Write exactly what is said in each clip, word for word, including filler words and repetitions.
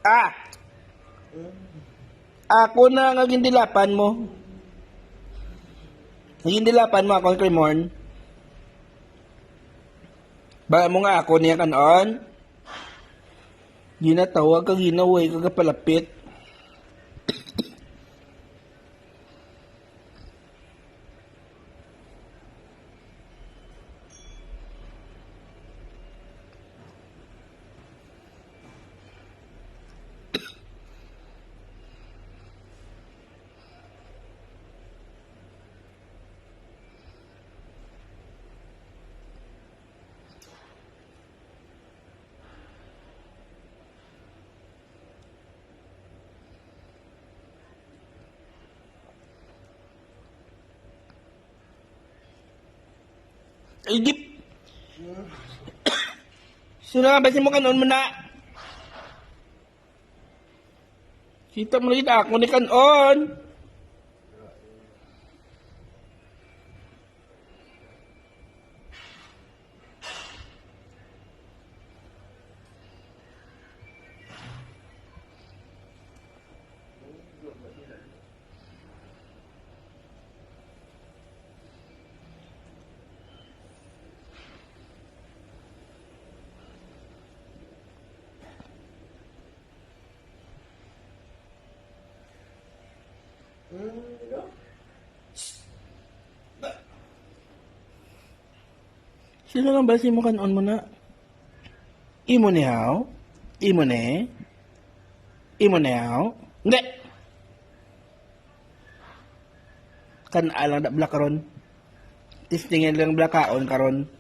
Ah! Ako na nga gindilapan mo. Gindilapan mo ako, Cremorne. Ba mo nga ako niya kanon? Ginatawag ka, ginaway ka, kapalapit. Ay, di. Sino nga ba si mo kanon mo na? Kita mo na kita ako ni kanon. Sino lang ba si mo kanon mo na? Imo ni haw? Imo ni? Imo ni haw? Hindi. Kan alang da blakaron. Testingan lang blakaon karon.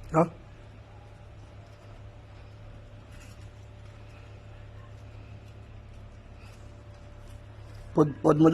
Ha? Pudpod mo